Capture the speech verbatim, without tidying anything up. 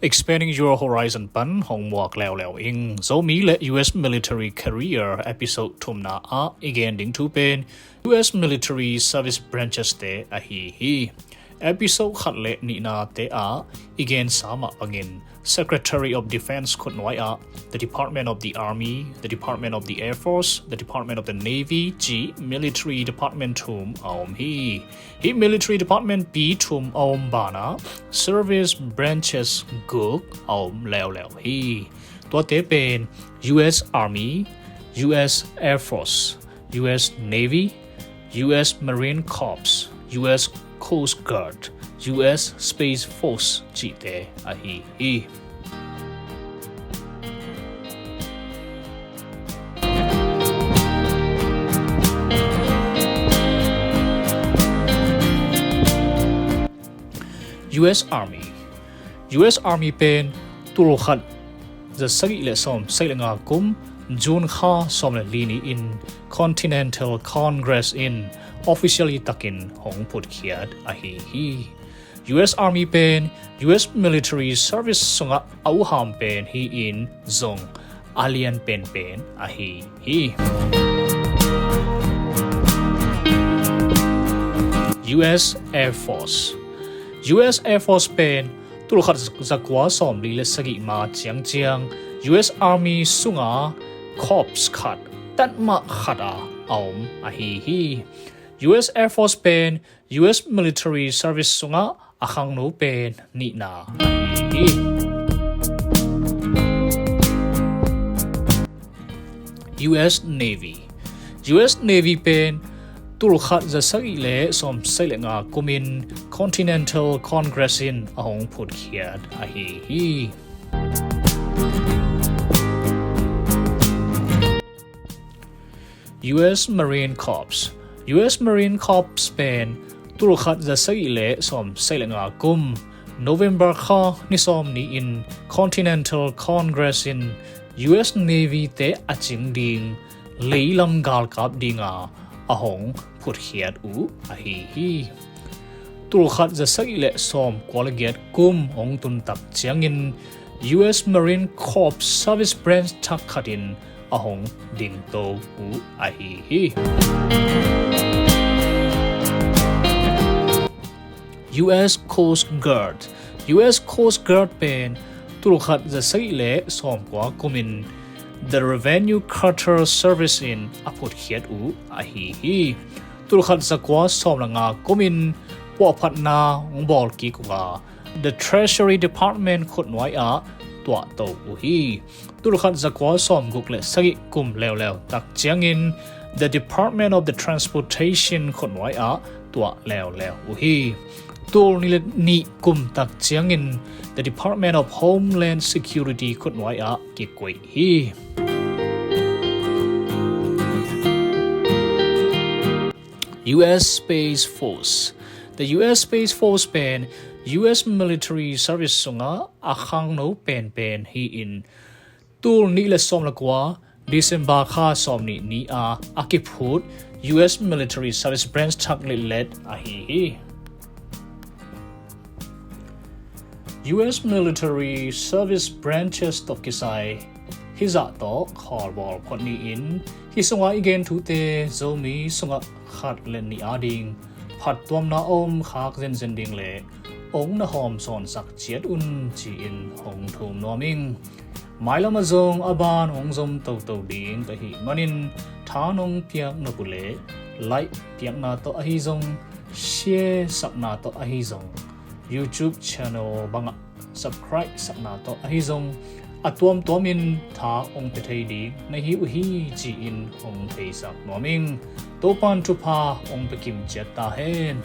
Expanding Your Horizon pan hong muak leuleu ing. Zomi le U S military career episode thumna ah i gen ding thu pen U S military service branches te ahi hi. Episode khat le nihna te ah i gensa mah bangin Secretary of Defense khutnuai ah the Department of the Army, the Department of the Air Force, the Department of the Navy ci military department thum a om hi. Hih military department pi thum a om banah service branches guk a om leuleu hi. Tuate pen U S Army, U S Air Force, U S Navy, U S Marine Corps, U S Coast Guard, U S Space Force cihte ahi hi. U S Army. U S Army pen tulkhat za sagih le sawm sagih le nga kum June kha sawm le li ni-in Continental Congress in officially takin hong phutkhiat ahi hi. U S Army pen U S military service sungah a uham pen hi-in zong a lian penpen ahi hi. U S Air Force. U S Air Force pen tulkhat zakua sawmli le sagih ma ciangciang U S Army sunga corps khat tatmah khat a a om ahi hi. U S Air Force pen U S military service sungah a khangno pen nihna ahi hi. U S Navy. U S Navy pen tulkhat za sagih le sawm sagih le nga kumin Continental Congress in a hong phutkhiat ahi hi. U S Marine Corps. U S Marine Corps pen tulkhat za sagih le sawm sagih le nga kum November kha ni sawm ni-in Continental Congress in U S Navy te a cing ding leilam galkap dinga a hong phutkhiat uh ahi hi. Tulkhat za sagih le sawm kua le giat kum hong tuntak ciangin U S Marine Corps Service Branch thak khatin a hong dingto uh ahi hi. U S Coast Guard. U S Coast Guard pen tulkhat za sagih le sawm kua kumin The Revenue Cutter Service in a phutkhiat uh ahi hi. Tulkhat zakua sawm le nga kumin puahphatna hong bawl kik uh a The Treasury Department khutnuai ah tuahto uh hi. Tulkhat zakua sawm guk le sagih kum leuleu tak ciangin The Department of the Transportation khutnuai ah tuah leuleu uh hi. Tul ni le nih kum tak ciangin The Department of Homeland Security khutnuai ah kikoih hi. U S Space Force. The U S Space Force pen U S military service sungah a khangno penpen hi-in tul nih le sawm le kua December kha sawm nih ni-a a kiphut U S military service branch thak litlet ahi hi. U S military service branches tawh kisai hizah tawh khawlbawl phot ni-in hih sunga i gen thute Zomi sungah khat le nih ading phattuamna om khak zenzen ding le ong na hawm sawnsak ciat un ci-in hong thum nuam ing. Mailam ah zong a ban hong zom toto ding ka hih manin tha nong piak na uh leh like piakna tawh ahi zong, share sakna tawh ahi zong, YouTube channel bangah subscribe sakna tawh ahi zong a tuamtuamin tha hong pia thei ding na hi uh hi ci-in hong theisak nuam ing. Topan thupha hong pia kim ciat ta hen.